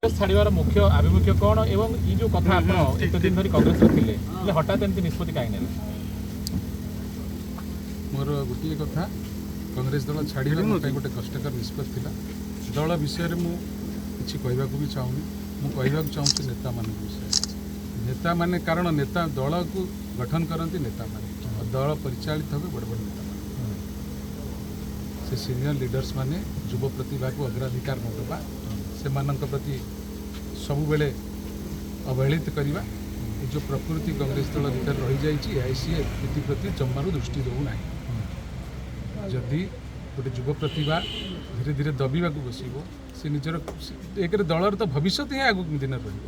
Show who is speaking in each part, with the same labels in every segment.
Speaker 1: ଛାଡ଼ିବାର ମୁଖ୍ୟ ଆଭିମୁଖ୍ୟ କ'ଣ ଏବଂ ଏଇ ଯୋଉ କଥା, ଆପଣ ଏତେ ଦିନ ଧରି କଂଗ୍ରେସରେ ଥିଲେ, ହେଲେ ହଠାତ୍ ଏମିତି ନିଷ୍ପତ୍ତି କାହିଁ ନେଲେ?
Speaker 2: ମୋର ଗୋଟିଏ କଥା, କଂଗ୍ରେସ ଦଳ ଛାଡ଼ିବା ମୋ ପାଇଁ ଗୋଟେ କଷ୍ଟକର ନିଷ୍ପତ୍ତି ଥିଲା। ଦଳ ବିଷୟରେ ମୁଁ କିଛି କହିବାକୁ ବି ଚାହୁଁନି। ମୁଁ କହିବାକୁ ଚାହୁଁଛି ନେତାମାନଙ୍କ ବିଷୟରେ। ନେତାମାନେ, କାରଣ ନେତା ଦଳକୁ ଗଠନ କରନ୍ତି ନେତାମାନେ ଆଉ ଦଳ ପରିଚାଳିତ ହୁଏ ବଡ଼ ବଡ଼ ନେତାମାନେ। ସେ ସିନିୟର ଲିଡର୍ସ ମାନେ ଯୁବ ପ୍ରତିଭାକୁ ଅଗ୍ରାଧିକାର ନ ଦେବା, ସେମାନଙ୍କ ପ୍ରତି ସବୁବେଳେ ଅବହେଳିତ କରିବା, ଏ ଯେଉଁ ପ୍ରକୃତି କଂଗ୍ରେସ ଦଳ ଭିତରେ ରହିଯାଇଛି, ଏଆଇସି ଏଥିପ୍ରତି ଜମାରୁ ଦୃଷ୍ଟି ଦେଉନାହିଁ। ଯଦି ଗୋଟେ ଯୁବ ପ୍ରତିଭା ଧୀରେ ଧୀରେ ଦବିବାକୁ ବସିବ, ସେ ନିଜର ଏକରେ ଦଳର ତ ଭବିଷ୍ୟତ ହିଁ ଆଗକୁ ଦିନରେ ରହିବ।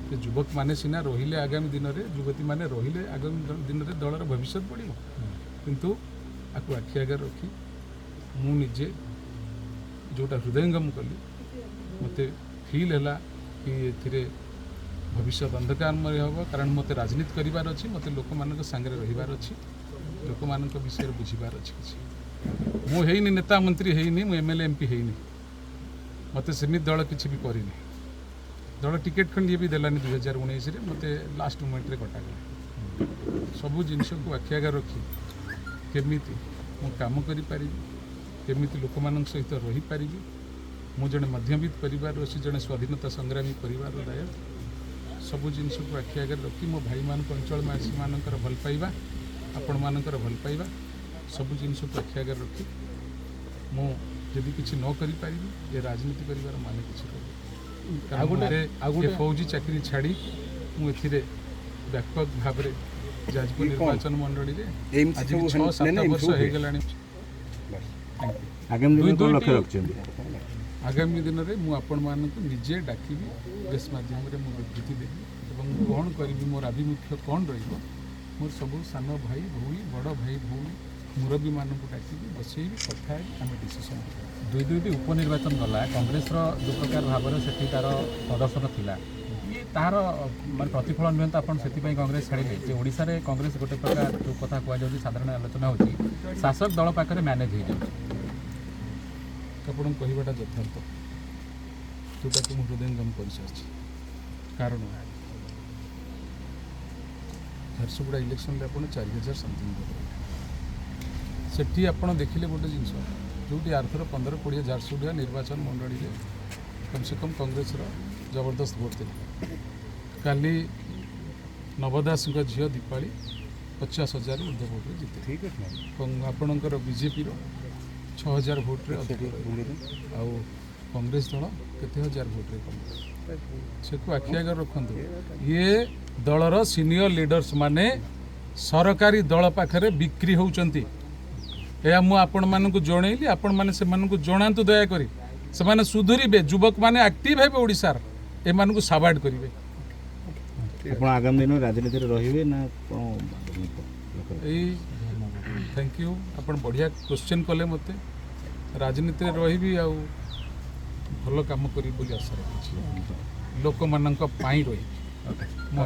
Speaker 2: ସେ ଯୁବକମାନେ ସିନା ରହିଲେ ଆଗାମୀ ଦିନରେ, ଯୁବତୀମାନେ ରହିଲେ ଆଗାମୀ ଦିନରେ ଦଳର ଭବିଷ୍ୟତ ବଢ଼ିବ। କିନ୍ତୁ ଆକୁ ଆଖି ଆଗରେ ରଖି ମୁଁ ନିଜେ ଯେଉଁଟା ହୃଦୟଙ୍ଗମ କଲି, ମୋତେ ଫିଲ୍ ହେଲା କି ଏଥିରେ ଭବିଷ୍ୟତ ଅନ୍ଧକାରମୟ ହେବ। କାରଣ ମୋତେ ରାଜନୀତି କରିବାର ଅଛି, ମୋତେ ଲୋକମାନଙ୍କ ସାଙ୍ଗରେ ରହିବାର ଅଛି, ଲୋକମାନଙ୍କ ବିଷୟରେ ବୁଝିବାର ଅଛି କିଛି। ମୁଁ ହେଇନି ନେତା, ମନ୍ତ୍ରୀ ହେଇନି, ମୁଁ M L A, M P ହେଇନି। ମୋତେ ସେମିତି ଦଳ କିଛି ବି କରିନି। ଦଳ ଟିକେଟ୍ ଖଣ୍ଡିଏ ବି ଦେଲାନି 2019ରେ। ମୋତେ ଲାଷ୍ଟ ମୋମେଣ୍ଟରେ କଟାଗଲା। ସବୁ ଜିନିଷକୁ ଆଖି ଆଗରେ ରଖି କେମିତି ମୁଁ କାମ କରିପାରିବି, କେମିତି ଲୋକମାନଙ୍କ ସହିତ ରହିପାରିବି। ମୁଁ ଜଣେ ମଧ୍ୟବିତ୍ତ ପରିବାରର ଅଛି, ଜଣେ ସ୍ୱାଧୀନତା ସଂଗ୍ରାମୀ ପରିବାରର ଦାୟକ। ସବୁ ଜିନିଷକୁ ଆଖି ଆଗରେ ରଖି ମୋ ଭାଇମାନଙ୍କ, ଅଞ୍ଚଳବାସୀମାନଙ୍କର ଭଲ ପାଇବା, ଆପଣମାନଙ୍କର ଭଲ ପାଇବା, ସବୁ ଜିନିଷକୁ ଆଖି ଆଗରେ ରଖି ମୁଁ ଯଦି କିଛି ନ କରିପାରିବି, ଏ ରାଜନୀତି କରିବାର ମାନେ କିଛି ରହିବ
Speaker 1: ଆଉ ଗୋଟେ- ଆଉ
Speaker 2: ଏ
Speaker 1: ଗୋଟେ-
Speaker 2: ଫୌଜି ଚାକିରି ଛାଡ଼ି ମୁଁ ଏଥିରେ ବ୍ୟାପକ ଭାବରେ ଯାଜପୁର ନିର୍ବାଚନ ମଣ୍ଡଳୀରେ
Speaker 3: ଏମିତି
Speaker 2: ଆଜି
Speaker 3: ସବୁ
Speaker 2: 6
Speaker 3: ନାଇଁ,
Speaker 2: 7
Speaker 3: ନାଇଁ,
Speaker 2: ବର୍ଷ
Speaker 3: ସବୁ ହୁଏ।
Speaker 2: ହେଇଗଲାଣି। Thank you.
Speaker 4: ଆଗାମୀ ଦିନରେ
Speaker 2: ଦୁଇ
Speaker 4: କ'ଣ ଲକ୍ଷ୍ୟ
Speaker 2: ଦୁଇଟି-
Speaker 4: ରଖିଛନ୍ତି?
Speaker 2: ଆଗାମୀ ଦିନରେ ମୁଁ ଆପଣମାନଙ୍କୁ ନିଜେ ଡାକିବି, ପ୍ରେସ୍ ମାଧ୍ୟମରେ ମୁଁ ବିବୃତି ଦେବି ଏବଂ ମୁଁ କ'ଣ କରିବି, ମୋର ଆଭିମୁଖ୍ୟ କ'ଣ ରହିବ, ମୋର ସବୁ ସାନ ଭାଇ ଭଉଣୀ, ବଡ଼ ଭାଇ ଭଉଣୀ, ମୁରବୀମାନଙ୍କୁ ଡାକିବି, ବସେଇବି, କଥା ହେବି, ଆମେ ଡିସିସନ୍ ନେବୁ।
Speaker 1: ଦୁଇ ଦୁଇଟି ଉପନିର୍ବାଚନ ଗଲା, କଂଗ୍ରେସର ଯେଉଁ ପ୍ରକାର ଭାବରେ ସେଠି ତାର ପ୍ରଦର୍ଶନ ଥିଲା, ଇଏ ତାହାର ମାନେ ପ୍ରତିଫଳନ ନୁହେଁ ତ? ଆପଣ ସେଥିପାଇଁ କଂଗ୍ରେସ ଛାଡ଼ିଲେ ଯେ ଓଡ଼ିଶାରେ କଂଗ୍ରେସ ଗୋଟେ ପ୍ରକାର ଯେଉଁ କଥା କୁହାଯାଉଛି, ସାଧାରଣ ଆଲୋଚନା ହେଉଛି, ଶାସକ ଦଳ ପାଖରେ ମ୍ୟାନେଜ୍ ହେଇଯାଉଛି?
Speaker 2: ଆପଣଙ୍କୁ କହିବାଟା ଯଥାର୍ଥ, ଯେଉଁଟାକୁ ମୁଁ ହୃଦୟଙ୍ଗମ କରିସାରିଛି। କାରଣ ଝାରସୁଗୁଡ଼ା ଇଲେକ୍ସନରେ ଆପଣ 4000 ସମଥିଙ୍ଗ ଭୋଟ ପାଇଲେ। ସେଠି ଆପଣ ଦେଖିଲେ ଗୋଟେ ଜିନିଷ, ଯେଉଁଠି ଆରଥର 15 20 ଝାରସୁଗୁଡ଼ା ନିର୍ବାଚନ ମଣ୍ଡଳୀରେ କମ୍ ସେ କମ୍ କଂଗ୍ରେସର ଜବରଦସ୍ତ ଭୋଟ ଥିଲା। କାଲି ନବ ଦାସଙ୍କ ଝିଅ ଦୀପାଳି 50,000ରୁ ଉର୍ଦ୍ଧ୍ୱ ଭୋଟରେ ଜିତିଲେ।
Speaker 3: ଠିକ୍ ଅଛି।
Speaker 2: ଆପଣଙ୍କର ବିଜେପିର 6000 ଭୋଟରେ ଅଧିକ ରହିଲା। ଆଉ କଂଗ୍ରେସ ଦଳ କେତେ ହଜାର ଭୋଟରେ କମିଲା, ସେକୁ ଆଖି ଆଗରେ ରଖନ୍ତୁ। ଇଏ ଦଳର ସିନିୟର ଲିଡର୍ସ ମାନେ ସରକାରୀ ଦଳ ପାଖରେ ବିକ୍ରି ହେଉଛନ୍ତି। ଏହା ମୁଁ ଆପଣମାନଙ୍କୁ ଜଣେଇଲି, ଆପଣମାନେ ସେମାନଙ୍କୁ ଜଣାନ୍ତୁ ଦୟାକରି। ସେମାନେ ସୁଧୁରିବେ, ଯୁବକମାନେ ଆକ୍ଟିଭ ହେବେ, ଓଡ଼ିଶାର ଏମାନଙ୍କୁ ସାବାଡ଼ କରିବେ।
Speaker 4: ଆପଣ ଆଗାମୀ ଦିନରେ ରାଜନୀତିରେ ରହିବେ ନା କ'ଣ?
Speaker 2: ଏଇ thank you, ଆପଣ ବଢ଼ିଆ କ୍ୱେଶ୍ଚନ୍ କଲେ ମୋତେ। ରାଜନୀତିରେ ରହିବି ଆଉ ଭଲ କାମ କରିବି ବୋଲି ଆଶା ରଖିଛି। ଲୋକମାନଙ୍କ ପାଇଁ ରହିବି। ମୁଁ